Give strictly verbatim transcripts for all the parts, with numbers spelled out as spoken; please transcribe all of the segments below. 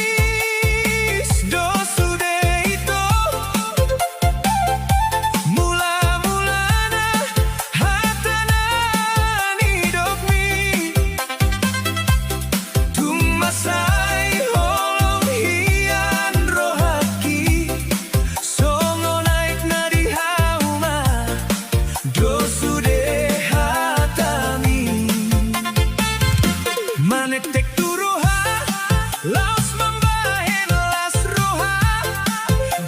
Manis do sude ito, mula-mulana hata na nidokmi. Tung mansai holong hian rohangki, songon aek na di hauma do sude hatami. Manektek tu roha, laos mambahen las roha,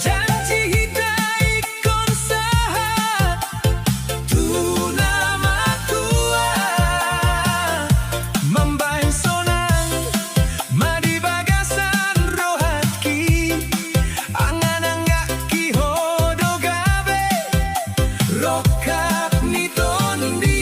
janji hita ingkon sahat tu na matua. Mambahen sonang ma di bagasan rohangki, angan-anganki ho do gabe rongkap ni tondi.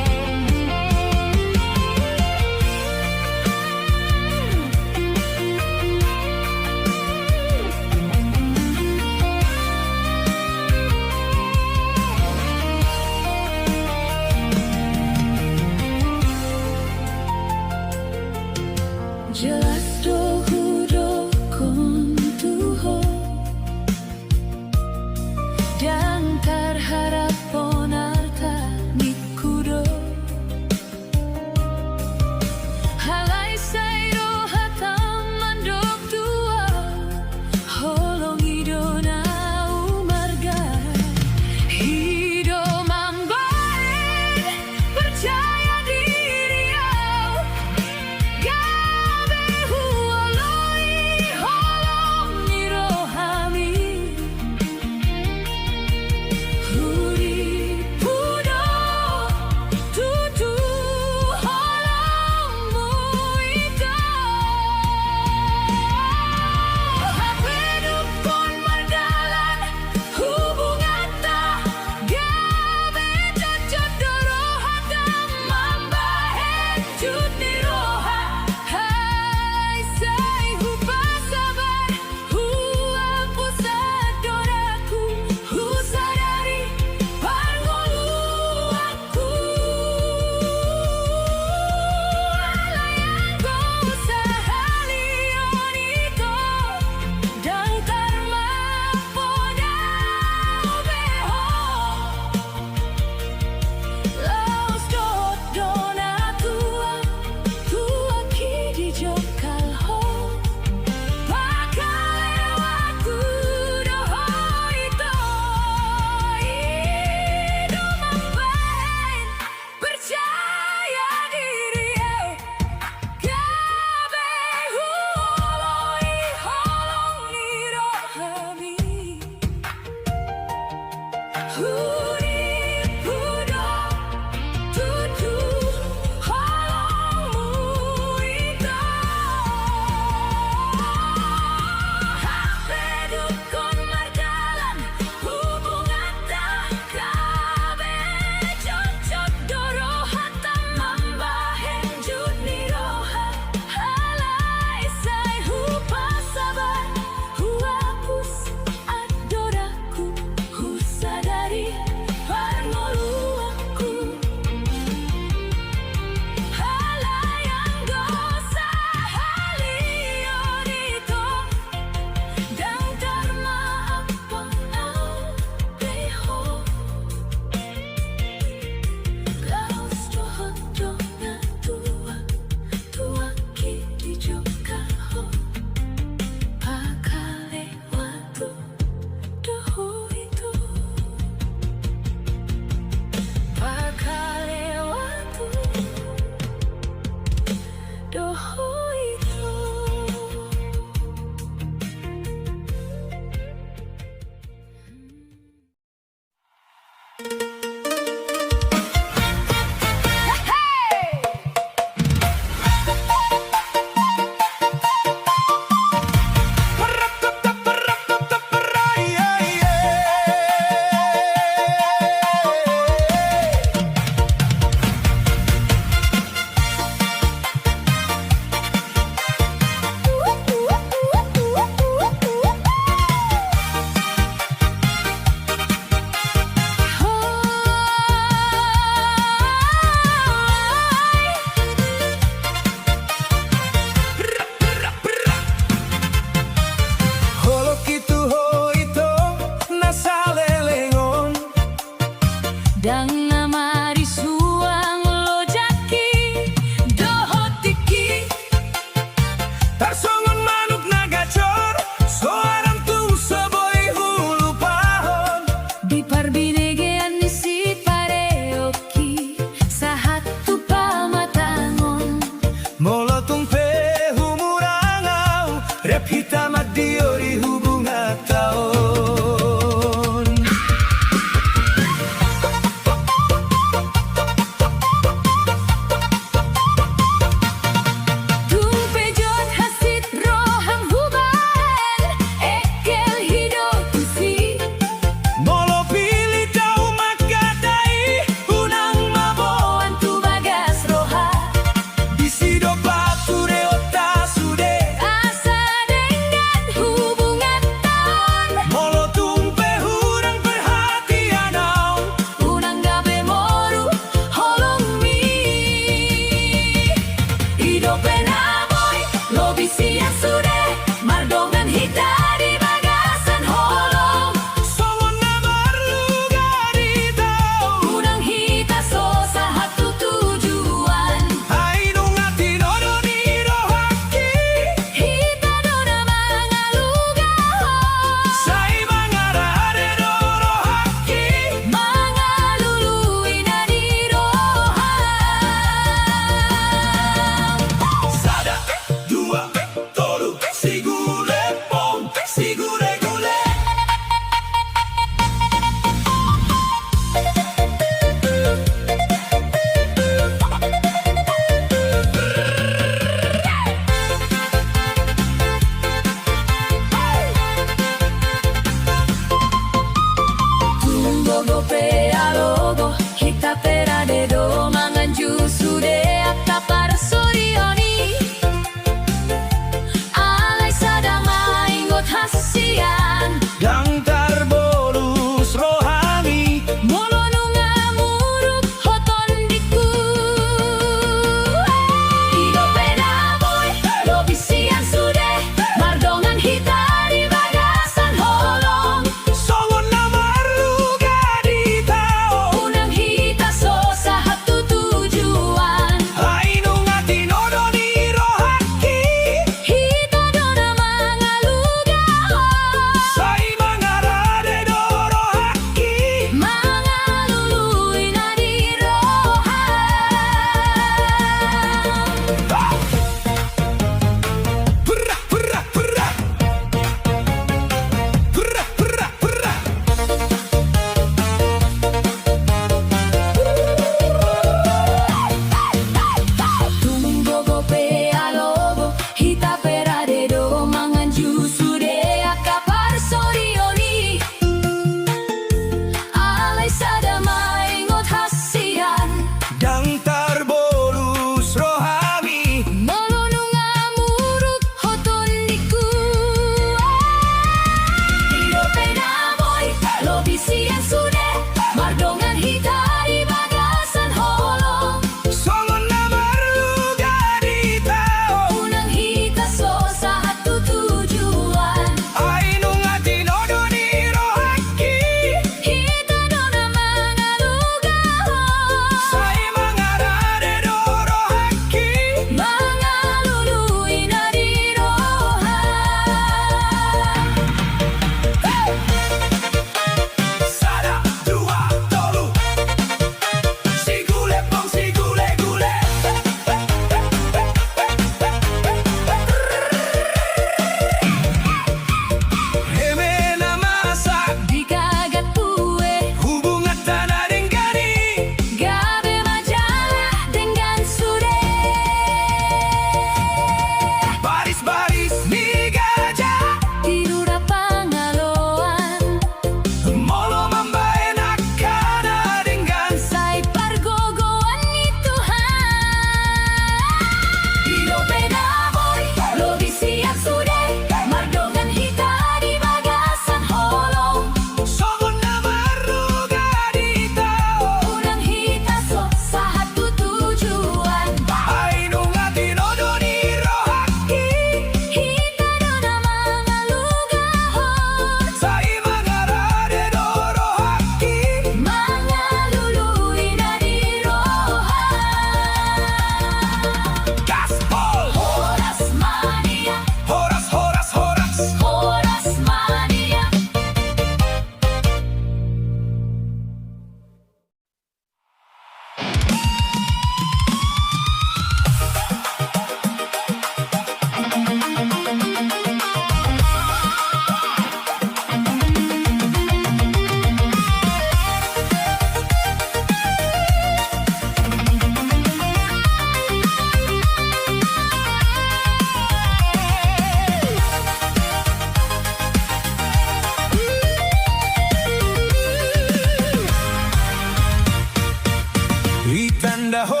Ditanda ho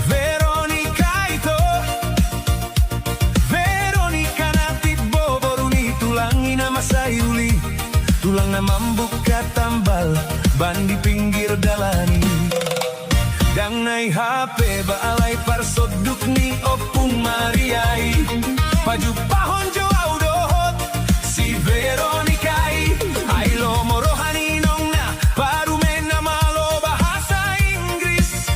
Veronika ito. Veronika na timbo boru ni tulang i na mansai uli. Tulang na mambuka tambal ban di pinggir dalan i. Ndang nai hape ba alai parsonduk ni Ompung Maria i. Pajumpahon jo au dohot si Veronika i. Ai lomo roha ni inongna, parumaenna malo bahasa Inggris.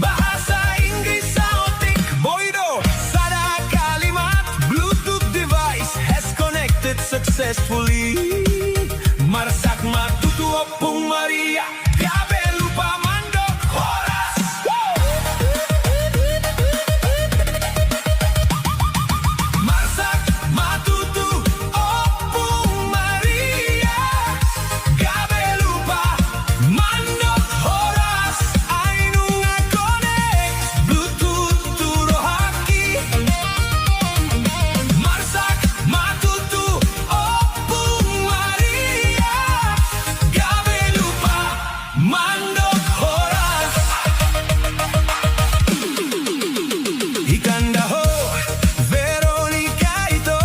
Bahasa Inggris saotik, boi do sada kalimat: Bluetooth device has connected successfully. Marsak ma tutu Ompung Maria, gabe lupa mandok horas. Marsak ma tutu Ompung Maria, gabe lupa mandok horas. Ai nunga connect Bluetooth tu rohangki. Marsak ma tutu Ompung Maria, gabe lupa mandok horas. Ditanda ho Veronika ito.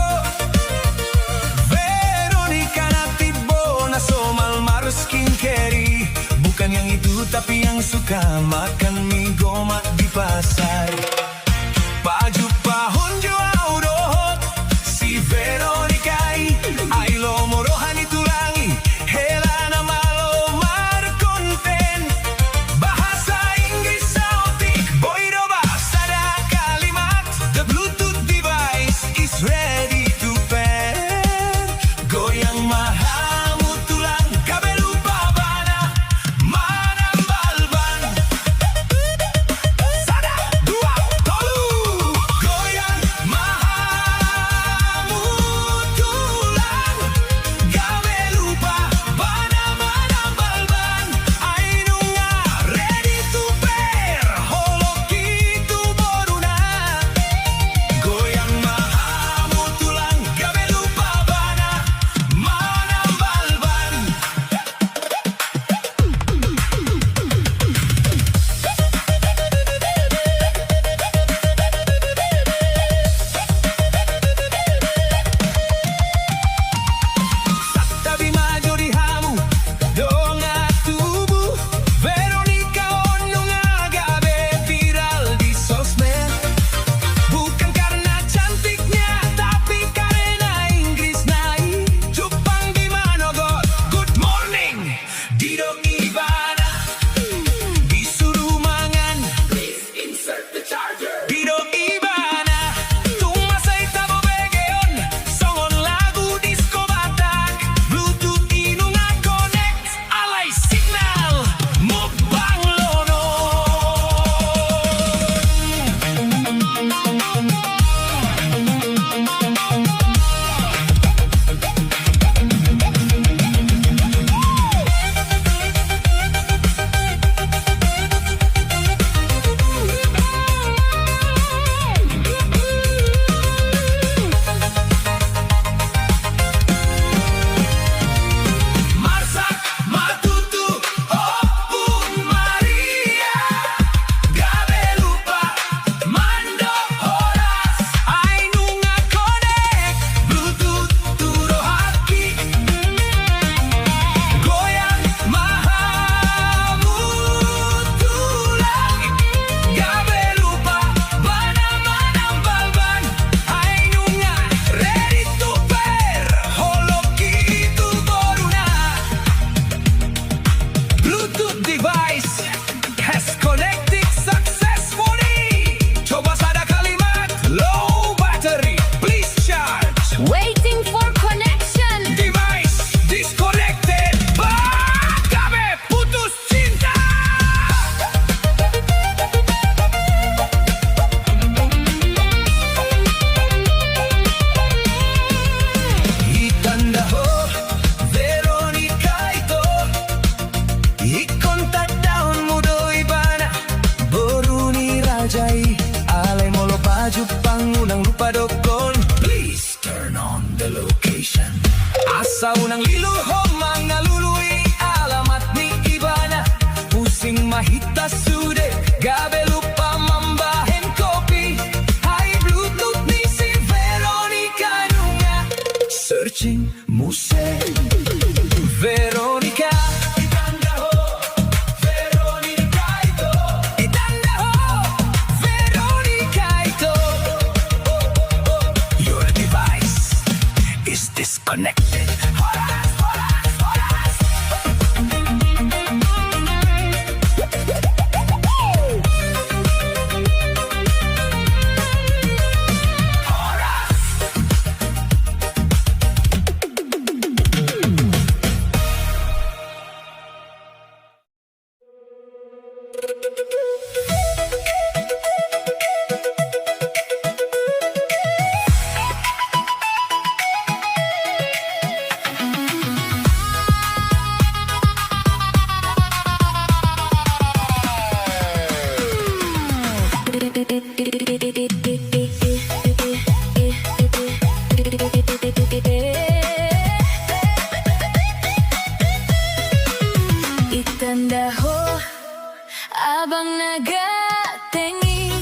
Veronika na timbo na somal mar skincare i. Bukan yang itu tapi yang suka makan mie gomak di pasar. Pajumpahon jo au dohot si Veronika i. Ai lomo roha ni tulang i, hela na malo markonten. Bahasa Inggris saotik, boi do ba sada kalimat: The Bluetooth device is ready to pair. Goyang ma hamu tulang, gabe lupa bana manambal ban. Sada, dua, Na ganteng i,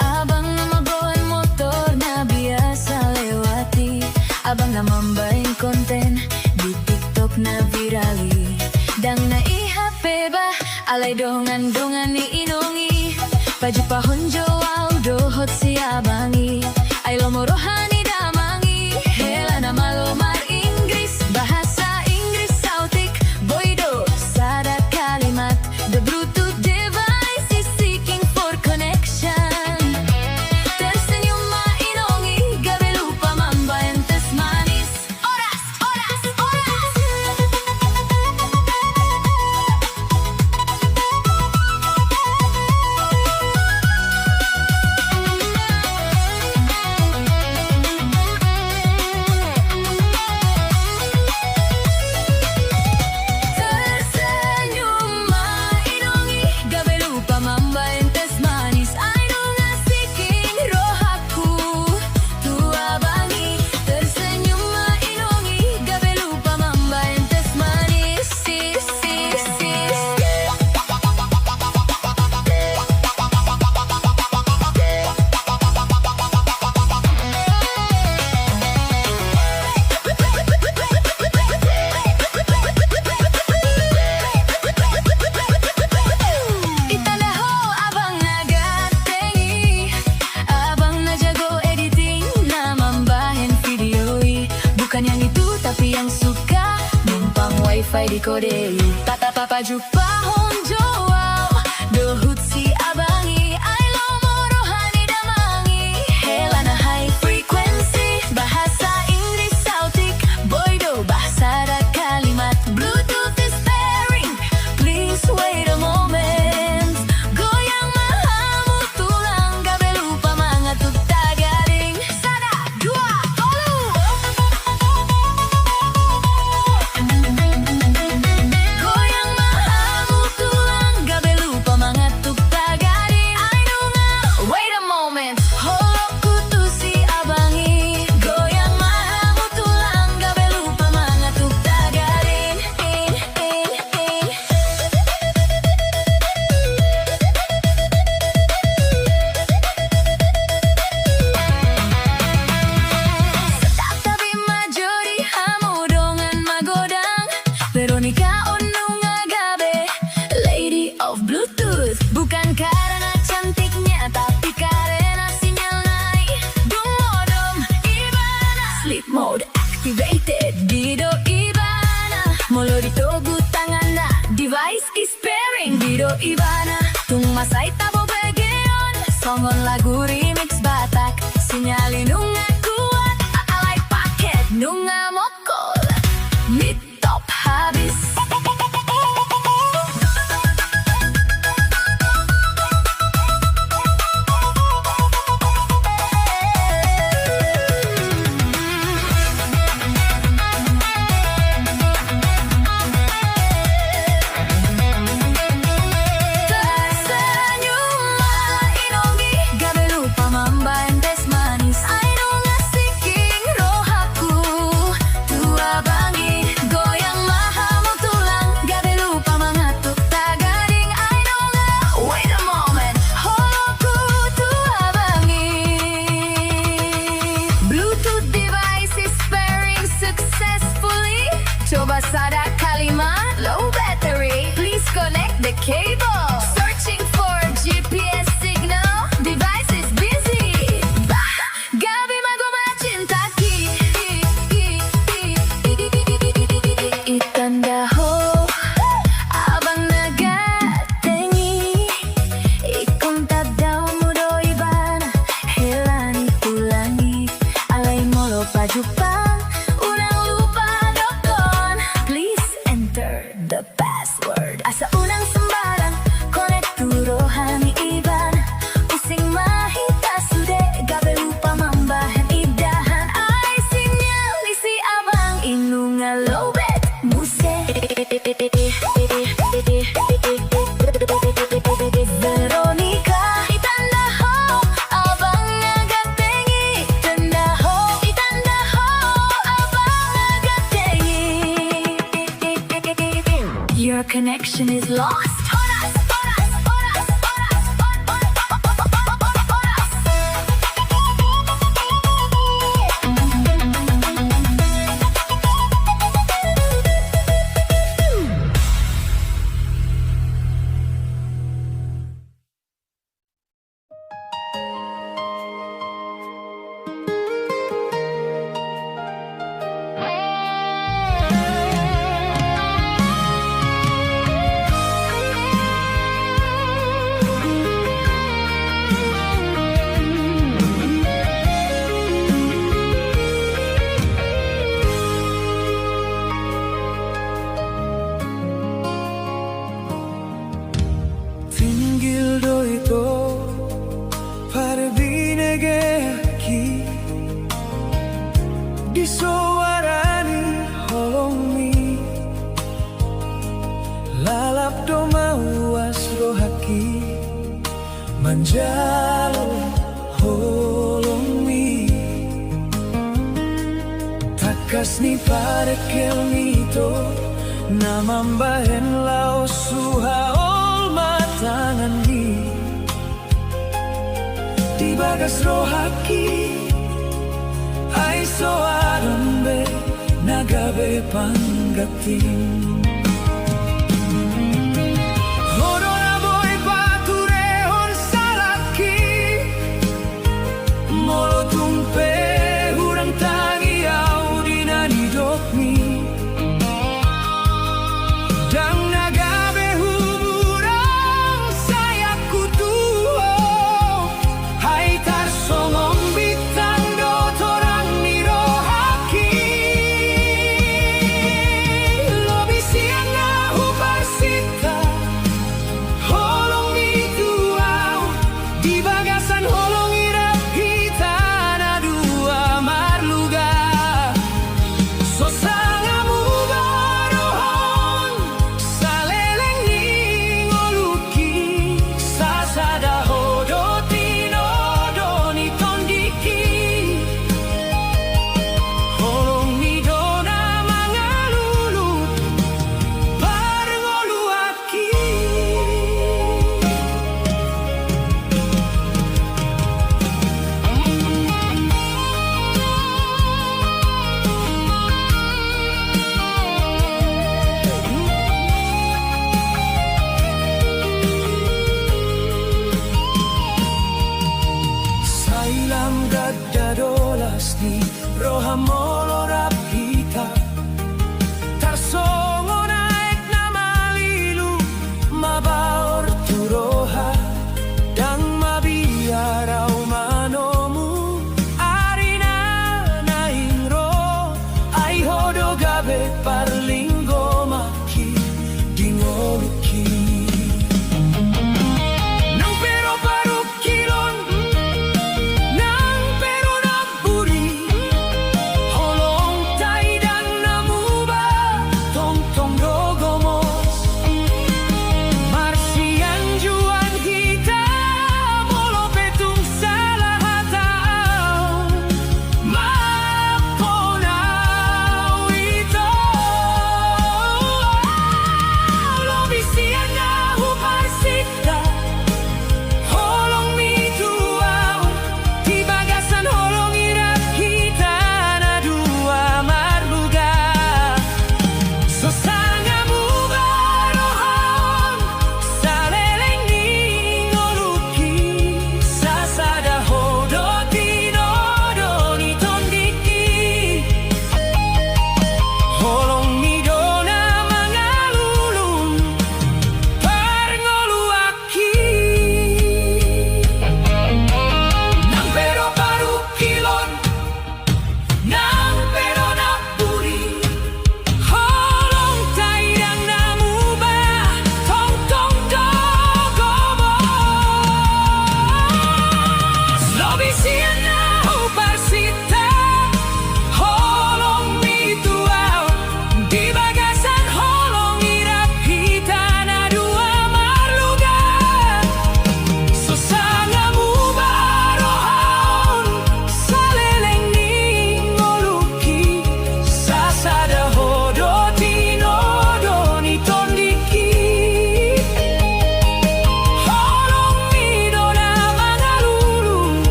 abang na mamboan motor na biasa lewat i, abang na mambaen konten di TikTok na viral i. Ndang na i hape bah, alai dongan-dongan ni inong i, pajumpahon jo au dohot si abang i. Ai lomo roha ni damang i, hela na malo mar Inggris, bahasa Inggris saotik, boi do sada kalimat. The Bluetooth device is seeking for connection. Tersenyum ma inong i, gabe lupa mambaen teh manis. Oras, oras, oras. Tersenyum ma inong i, gabe lupa mambaen teh manis. Ai nunga singkir rohangku tu abang i. Tersenyum ma inong i, gabe lupa mambaen teh manis. Itanda ho abang na ganteng i, abang na jago editing, na mambahen video i. Bukan yang itu, tapi yang suka numpang wifi di kode i. Tatap pajumpahon jo au dohot si abang i, ai lomo roha ni damang i. Hela na high frequency, bahasa Inggris saotik, boi do bah sada kalimat. Bluetooth is pairing, please wait a moment. Goyang ma hamu tulang, gabe lupa mangantuk tagading. Sada, dua, tolu. Goyang ma hamu tulang, gabe lupa mangantuk tagading. Ai nunga, wait a moment. Holokku tu si abang i. Goyang ma hamu tulang, gabe lupa mangantuk tagading. Santabi ma jo di hamu dongan magodang. Veronica on nunga gabe lady of Bluetooth. Bukan karena cantiknya, tapi karena sinyalna i. Dung modom ibana, sleep mode activated. Didok ibana, molo ditogu tanganna, device is pairing. Didok ibana, tung mansai tabo begeon. Songon lagu remix Batak, sinyal i nunga kuat. A-, alai paket nunga mokol. Mit top habis. Tersenyum ma inong i, gabe lupa mambaen teh manis. Ai nunga singkir rohangku tu abang i. Goyang ma hamu tulang, gabe lupa mangantuk tagading. Ai nunga, wait a moment, holokku tu abang i. Bluetooth device is pairing successfully. Coba sada kalimat, low battery. Please connect the cable. Searching for G P S signal. Device is busy. Bah, gabe mago ma cintaki. Itanda ho abang na ganteng i. Ingkon tanda mudo ibana, hela ni tulang i. Alai molo pajumpang, unang lupa dokkon. Please enter the password. Asa unang sembarang connect tu roha ni ibana. Using ma hita sude, gabe lupa mambahen indahan. Ai sinyal ni si abang i nunga lowbat muse. Veronica, itanda ho abang na ganteng i. Tanda ho abang na ganteng i. Your connection is lost. Horas, horas, Singgil do ito parbinegeanki di soara ni holongmi. Lalap do mauas rohangki manjalo holongmi. Tangkas ni parengkelmi ito na mambahen laos huhaholmatanganmi di bagas rohangki. Ai so adong be na gabe panggantim. Ho do na boi paturehon salangki. Molo tung pe hurang tangi au di na nidokmi, ndang na gabe humurang sayangku tu ho. Ai tarsongon bintang do torang ni rohangki. Lobi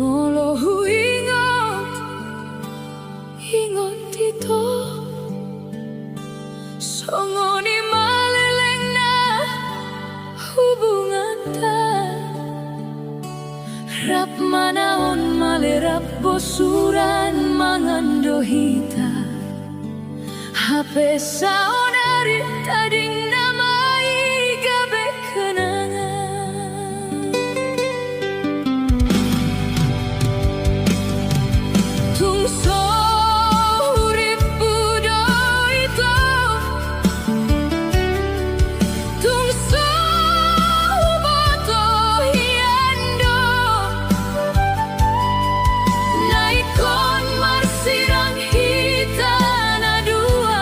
Molo huingot, ingot ito, songon i ma lelengna hubunganta. Rap manaon male rap bosuran mangan do hita. Hape saonari tadingna ma i gabe kenangan. Tung so hurippu do ito, tung so huboto hian do, na ingkon marsirang hita na dua.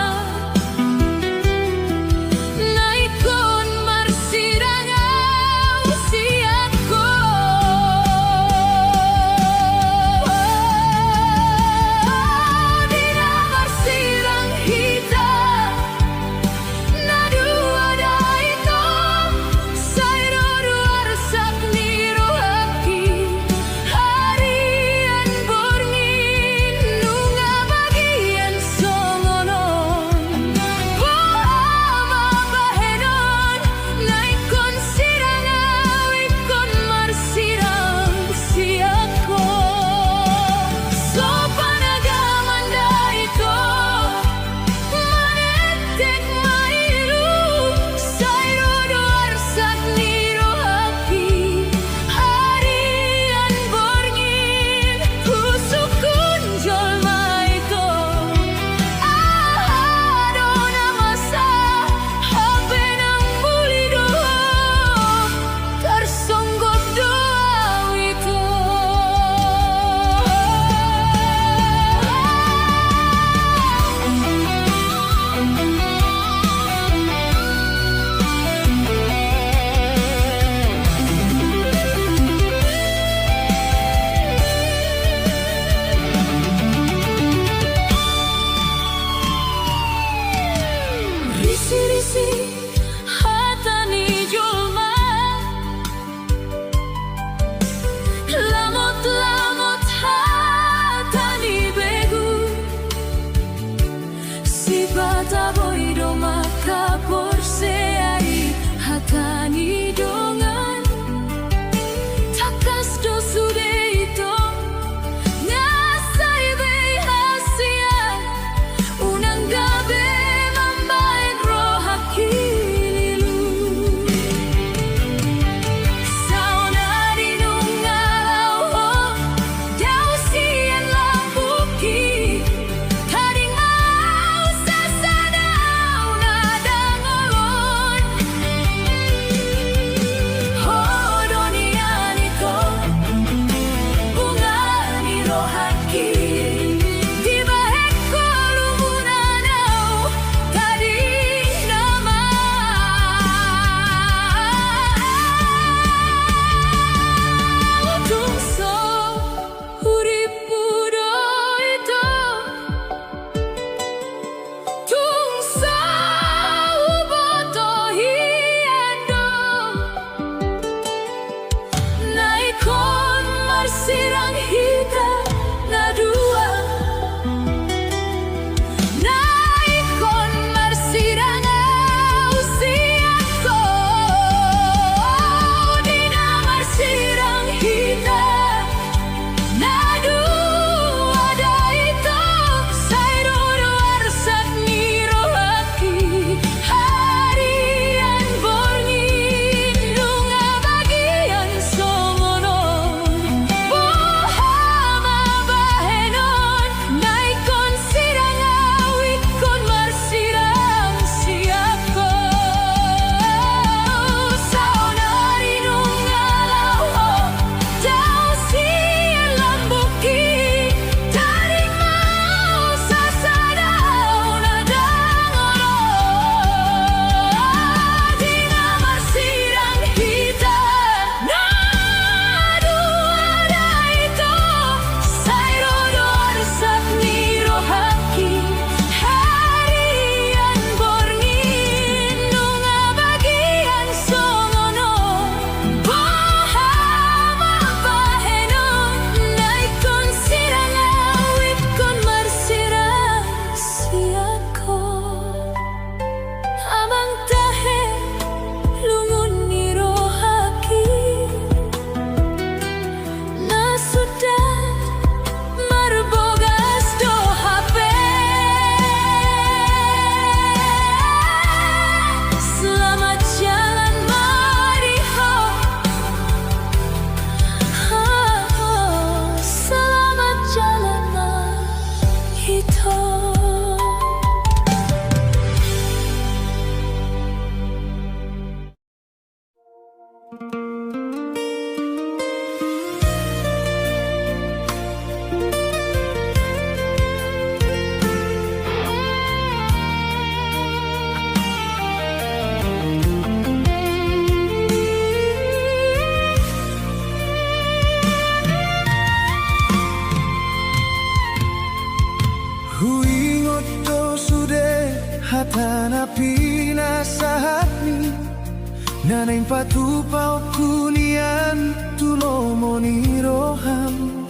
Na naeng patupahon nian tu lomo ni roham.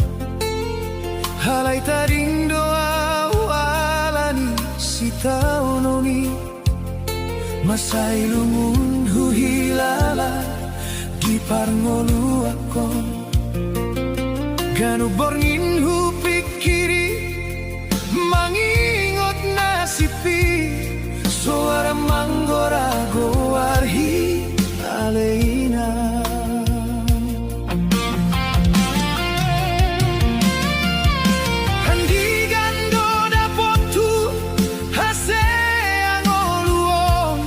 Alai tading do ahu ala ni sitaonon i. Mansai lungun huhilala di parngoluanhon. Ganup borngin hupingkiri mangingot nasib i. Soara manggora goar i ale inang. Andigan do dapothu hasea ngolu on.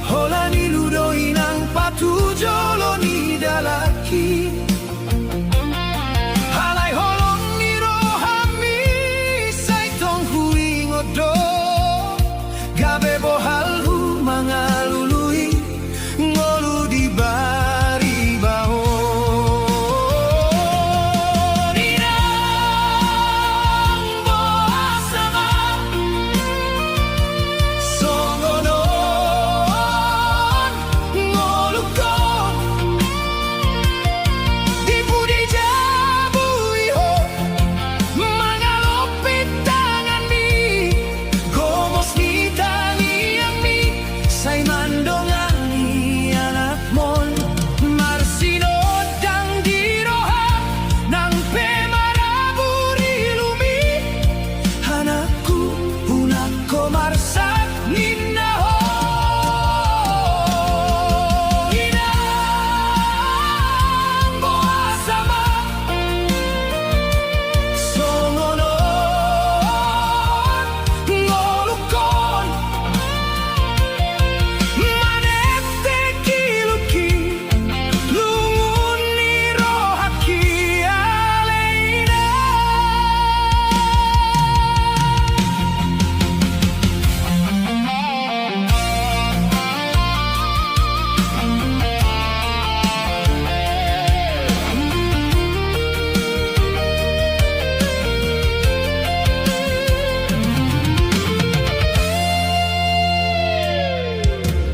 Holan ilu do inang patujolo ni dalan i. Alai holong ni roham i sai tong huingot do. Gabe bohalhu mangalului ngolu di bariba on. Inang boasa ma songon on ngolungkon. Di pudi jabu i ho mangalompi tanganmi. Gomos ni tangiangmi sai mandongani anakmon. Marsinondang di roham nang pe marabur ilumi. Anakku, unang ho marsak ninna ho. Inang boasa ma songon on ngolungkon. Manektek ilungki lungun ni rohangki ale inang.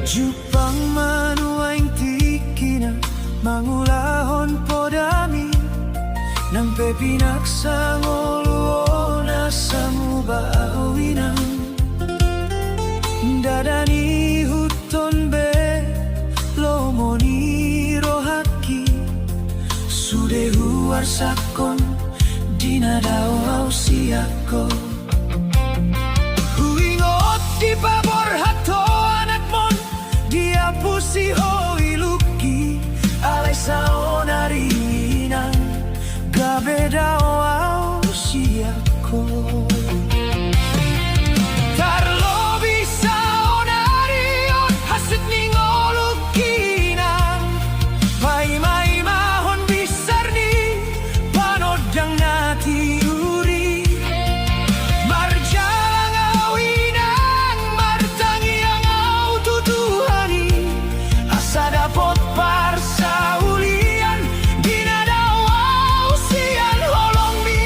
Jumpang ma nuaeng tingkina mangulahon podami. Nang pe pinaksa ngolu on asa muba ahu inang. Ndada ni ihuthon be lomo ni rohangki. Sude huarsakhon di na dao ahu sian ho. Huingot dipaborhat ho anakmon, diapusi ho ilungki. Alai saonari inang gabe dao ahu sian ho. Tarlobi saonari on hansit ni ngolungki inang. Paimaimahon binsar ni panondang na tiur i. Marjalang ahu inang, martangiang ahu tu Tuhan i. Asa dapot parsaulian di na dao ahu sian holongmi.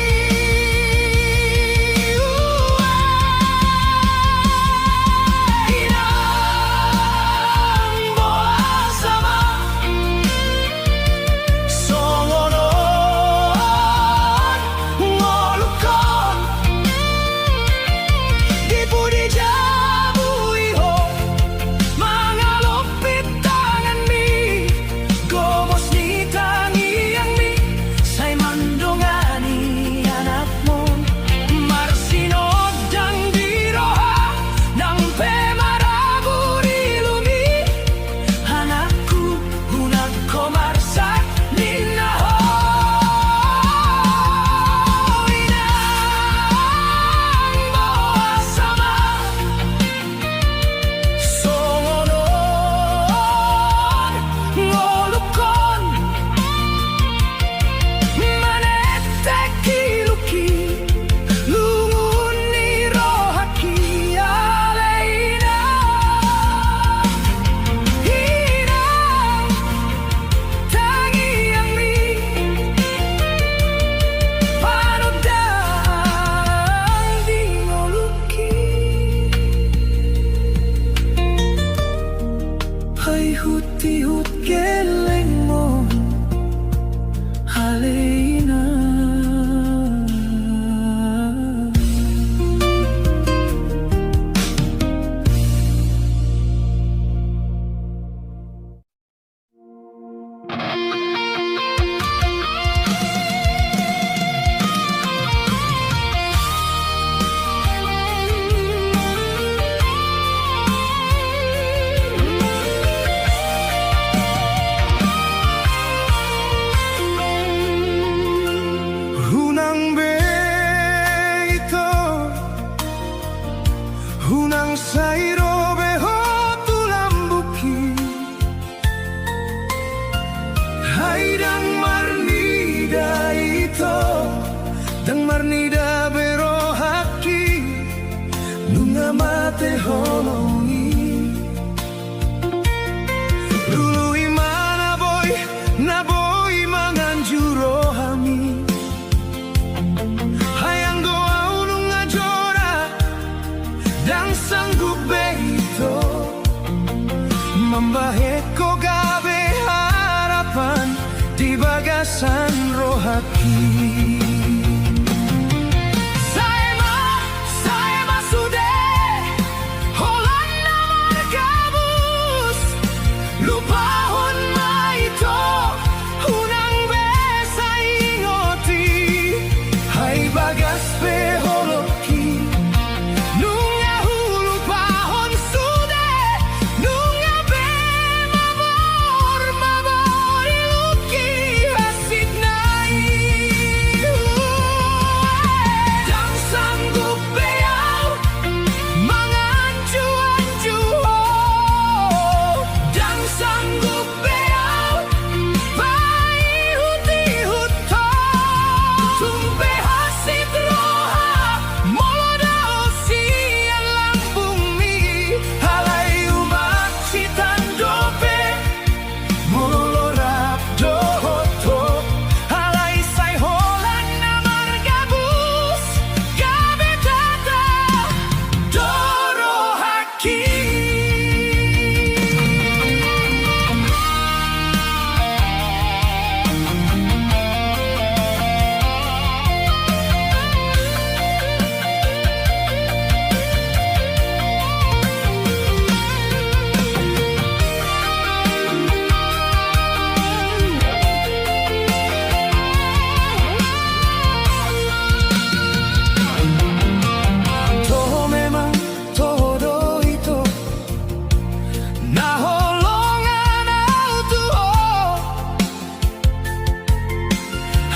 Ni dabe rohangki, nunga mate holong i. Lului ma na boi, na boi manganju rohami. Ai anggo au nunga jora, ndang sanggup be ito mambahen ho gabe harapan di bagasan rohangki. Sae ma, sae ma sude holan na margabus. Lupahon ma ito, unang be sai ingot i. Ai bagas pe holongki, nunga hulupahon sude. Nunga be mamor, mamor ilungki hansit nai. Ndang sanggup be au manganju-anju ho. Ndang sanggup be au paihut-ihut ho. Tung pe hansit roha molo dao sian lambungmi. Alai umak sitan dope molo rap dohot ho. Alai sai holan na margabus, gabe tata do rohangki. Toho memang toho do ito na holongan au tu ho.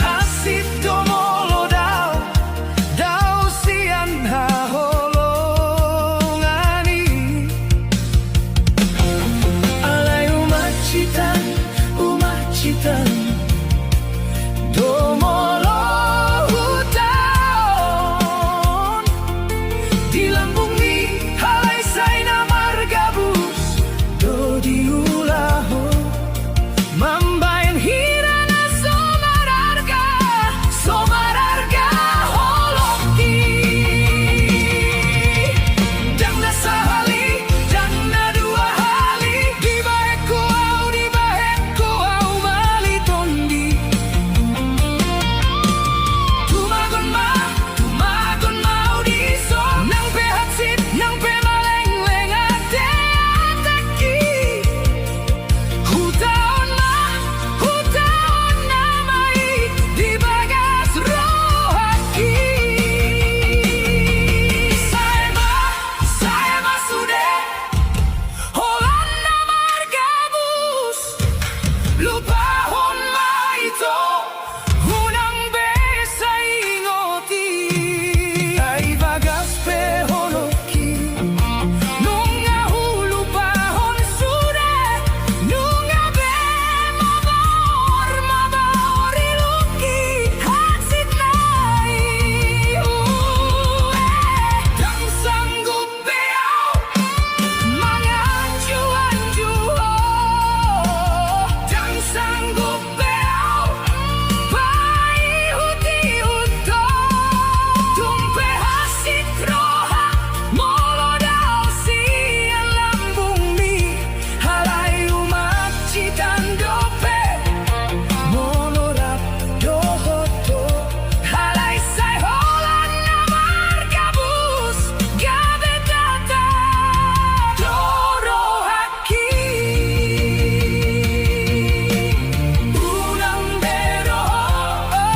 Hansit do molo dao, dao sian haholongan i. Alai umak sitan, umak sitan do molo hutaon di lambungmi. Alai sai na margabus do diulahon. Mambahen hira na so mararga, so mararga holongki. Ndang na sahali, ndang na dua hali, dibahen ho au, dibahen ho au mali tondi. Tumagon ma, tumagon ma au dison. Nang pe hansit, nang pe malengleng ate atangki. Hutaon ma, hutaon nama i di bagas rohangki. Sae ma, sae ma sude holan na margabus. Lupahon ma ito, unang be sai ingot i. Ai bagas pe holongki, nunga hulupahon sude. Nunga be mamor, mamor ilungki hansit nai. Ue, ndang sanggup be au manganju-anju ho. Ndang sanggup be au paihut-ihut ho. Tung pe hansit roha molo dao sian lambungmi. Alai umak sitan dope molo rap dohot ho. Alai sai holan na margabus, gabe tata do rohangki. Unang be dohot ho,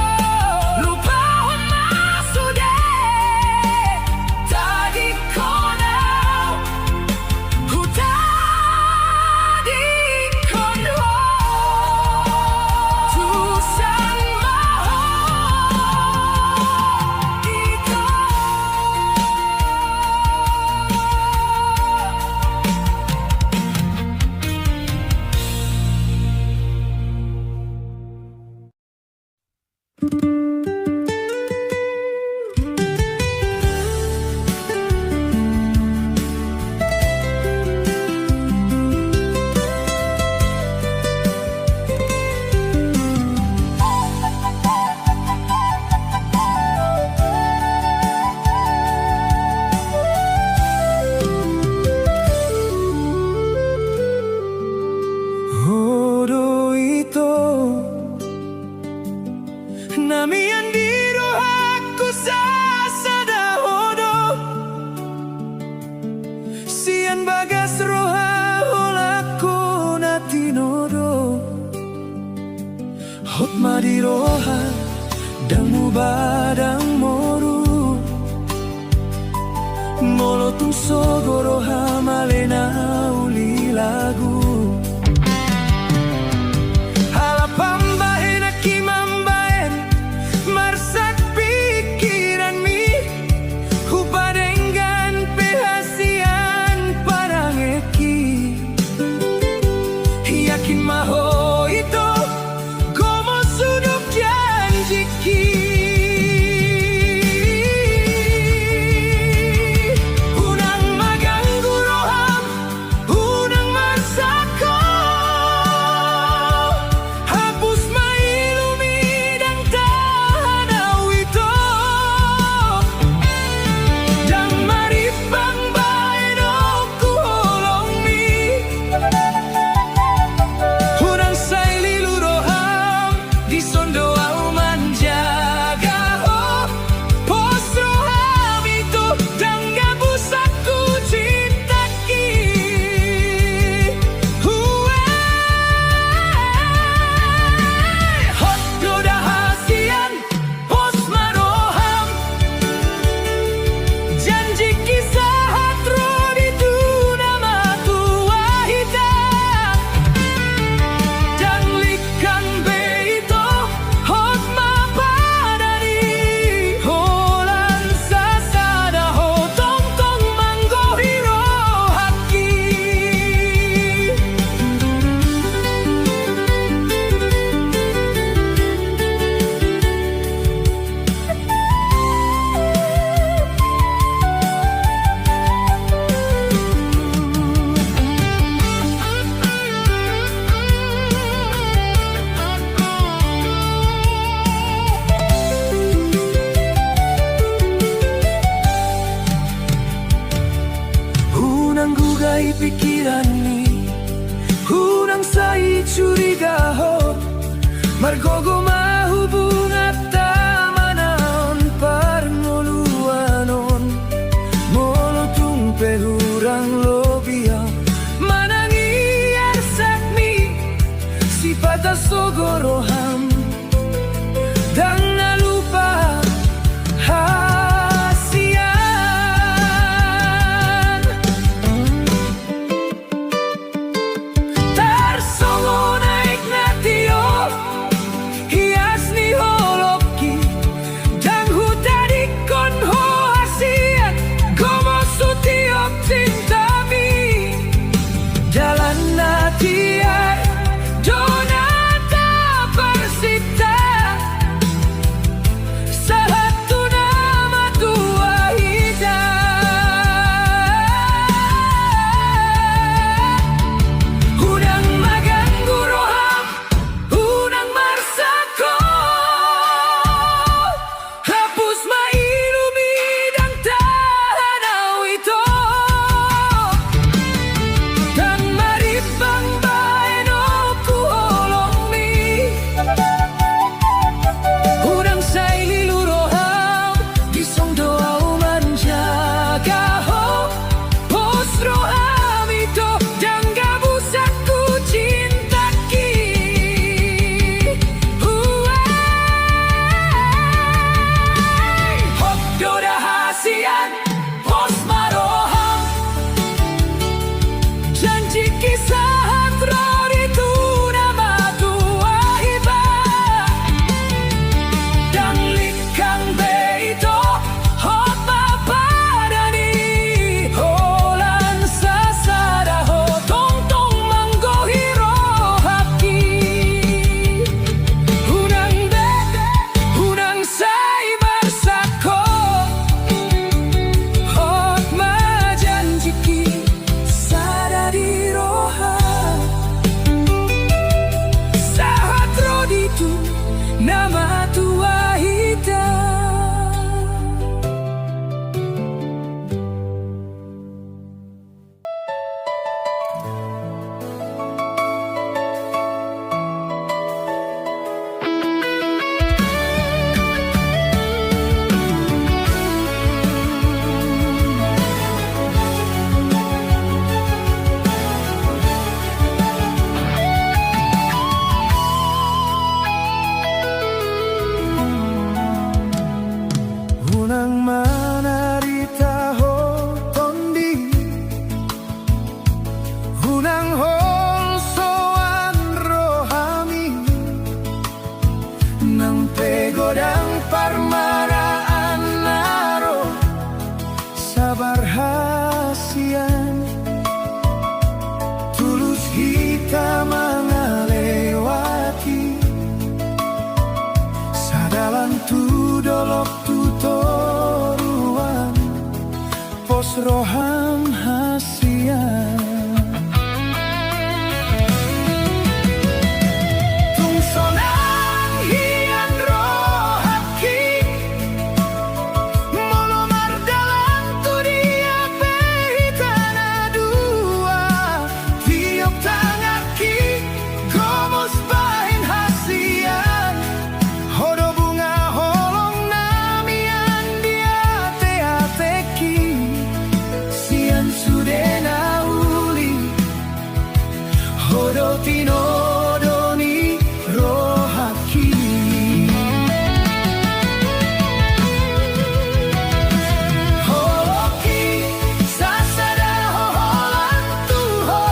lupahon ma sude. Tadingkon au, hutadingkon ho. Tusan ma ho ito. padang moru. Molo tung sogo roham ale na uli lagu. Ala pambahen angki mambahen, marsat pikiranmi, hupadenggan pe hasian parangehki. Yakin ma ho ito, gomo sudok janjiki. Unang ma ganggu Parmaraan na ro sabar hasian, tulus hita mangalewati, sadalan tu dolok tu toruan, pos roham hasian. Tung sonang hian rohangki, molo mardalan tu dia pe hita na dua, tiop tanganki, gomos bahen hasian. Ho do bunga holong na mian di ateatengki, sian sude na uli, ho do tinodo ni rohangki. Holongki, sasada holan tu ho,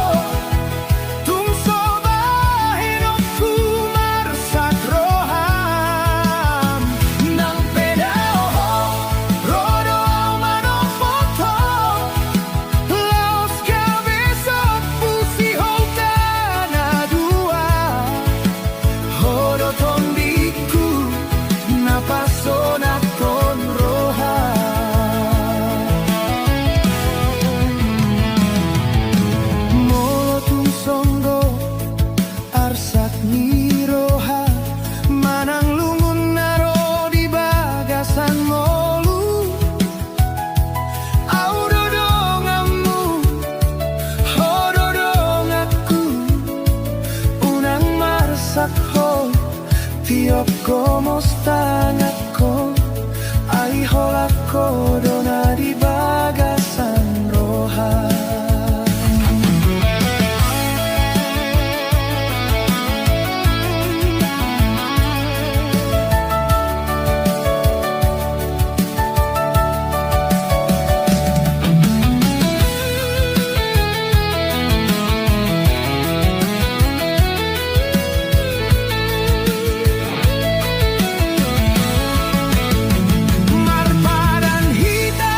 tung so bahenonku marsak roham. Nang pe dao ho, ro do au manopot ho, laos gabe sombu sihohita na dua. Ho do tondingku na pasonangkon roha. Molo tung songgop arsak ni roha manang lungun na ro di bagasan ngolu, au do donganmu, ho do donganku. Unang marsak ho, tiop gomos tanganku, ai holan ho do na di bagasan roha. Marpadan hita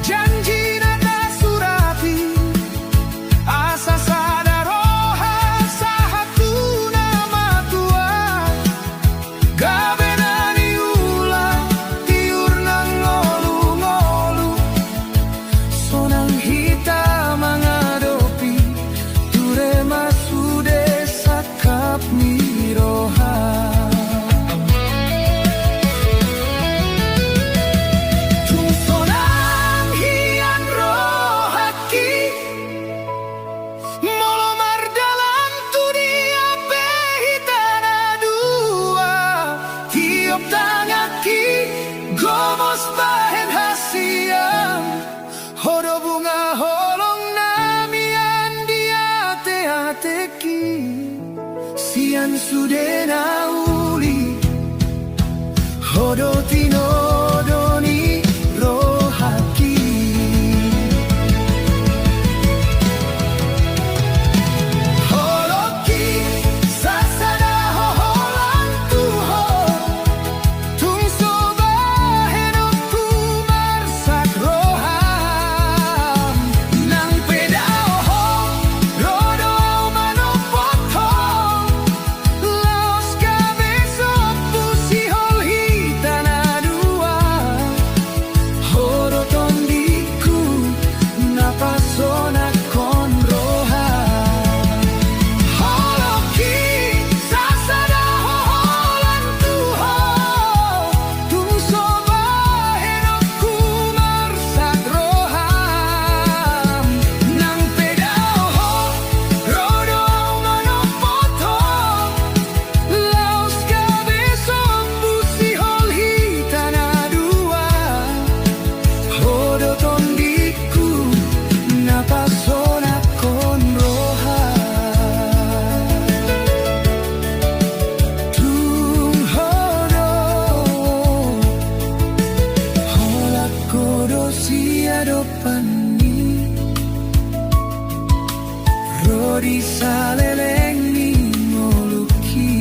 janji na tasurati, asa sada roha sahat tu na matua. Gabe na niula tiur na ngolungolu, sonang hita mangadopi ture ma sude sangkap ni roha. Tung sonang hian rohangki, molo mardalan tu dia pe hita na dua, tiop tanganki gomos bahen hasian. Ho do bunga holong na mian di ateatengki, sian sude na uli, ho do tinodo ni rohangki. Holongki, sasada holan tu ho, tung so bahenonku marsak roham. Nang pe dao ho, ro do au manopot ho, laos gabe sombu sihol hita na dua. Ho do tondingku na pasonangkon roha. Holongki, sasada holan tu ho, tung so bahenonku marsak roham. Nang pe dao ho, ro do au manopot ho, laos gabe sombu sihol hita na dua. Ho do tondingku na pasonangkon roha. Tung ho do, holan ho do siadopani, ro di saleleng ni ngolungki.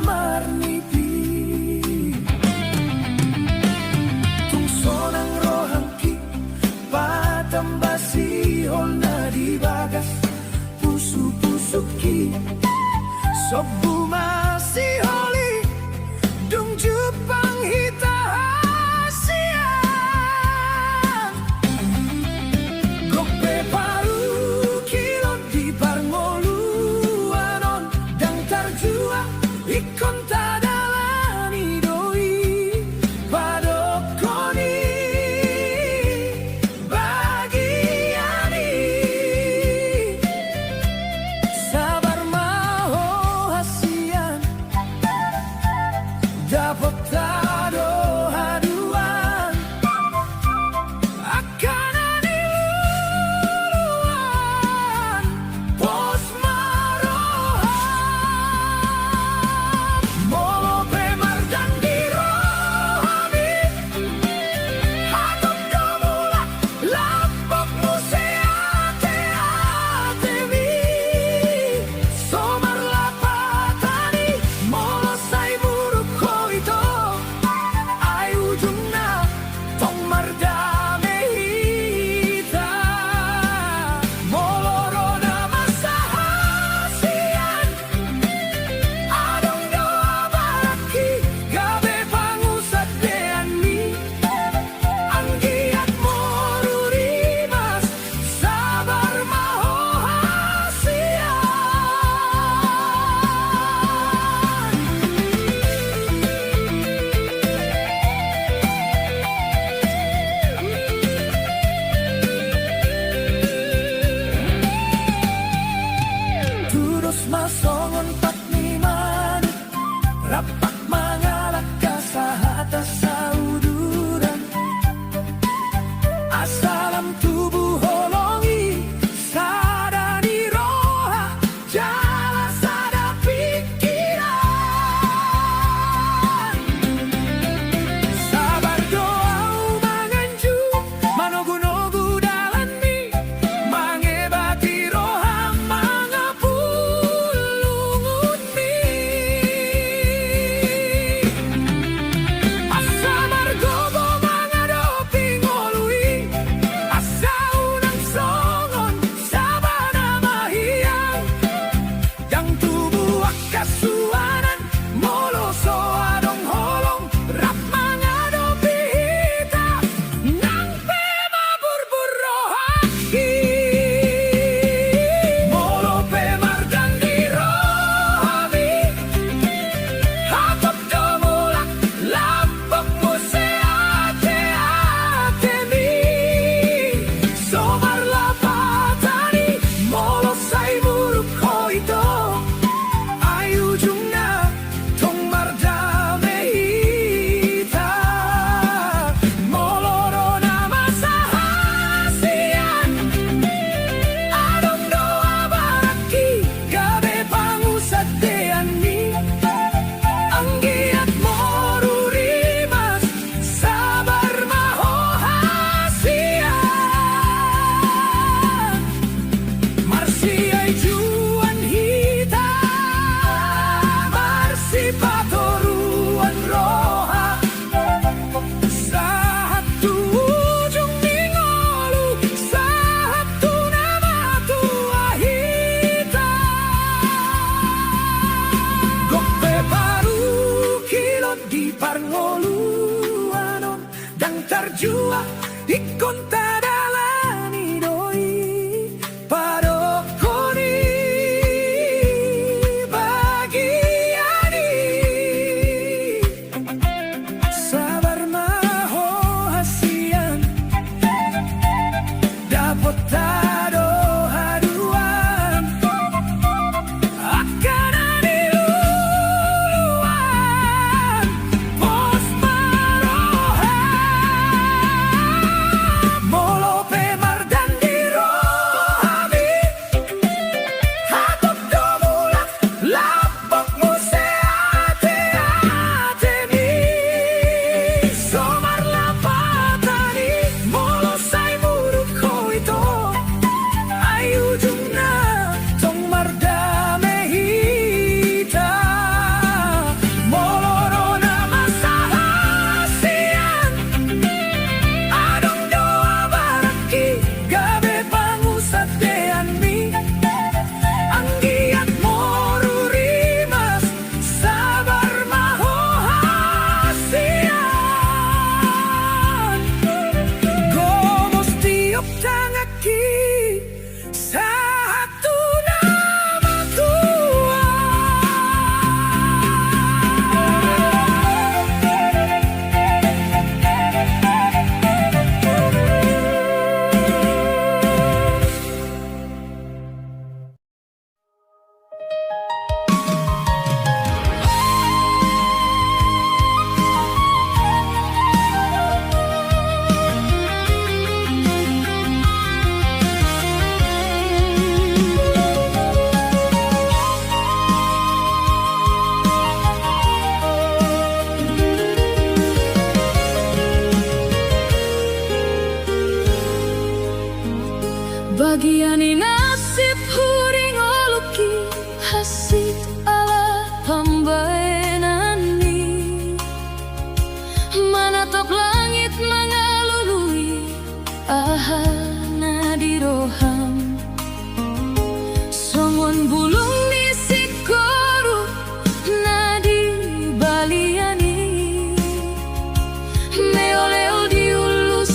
marnipi. Tung sonang rohangki patamba sihol na di bagas pusupusungki. Sombu ma sihol i, dung jumpang hita hasian. Gok pe parungkilon di parngoluan on, ndang tarjua ingkon tadalani do i, padokkon i bagian i. Sabar ma ho hasian, dapot tado haduan. Angka na niluluan, pos ma roham. Molo pe mardandi rohami, hatop do mulak lambok muse ateatemi. So marlapatan i molo sai muruk ho ito, ai ujungna tong mardame hita. Molo ro na masa hasian, adong do abaranki gabe pangusadeanmi. Anggiat moru rimas, sabar ma ho hasian. Tudos ma songon pat ni manik, rap mangalangka sahat sauduran. Asa lam tubu holong i, sada ni roha jala sada pingkiran. Sabar do au manganju, manogunogu dalanmi, mangebati roha mangapul lungunmi. Asa margogo mangadopi ngolu i, asa unang songon sabana mahiang. Ndang tubu angka suanan molo so adong holong rap mangadopi hita. Nang pe maburbur rohangki, molo pe mardandi rohami, hatop do mulak lambok muse ateatemi. So marlapatan i molo sai muruk ho ito, ai ujungna tong mardame hita. Molo ro na masa hasian, adong do abaranki gabe pangusadeanmi. Anggiat moru rimas, sabar ma ho hasian. Marsiajuan hita, marsipatoruan roha, sahat tu ujung ni ngolu, sahat tu na matua hita. Gok pe parungkilon di parngoluan on, ndang tarjua ingkon tadalani do i, padokkon i bagian i. Sabar ma ho hasian, dapot tado haduan. Angka na niluluan, pos ma roham. Molo pe mardandi rohami, hatop do mulak lambok muse ateatemi. So marlapatan i molo sai muruk ho ito, Bagian ni na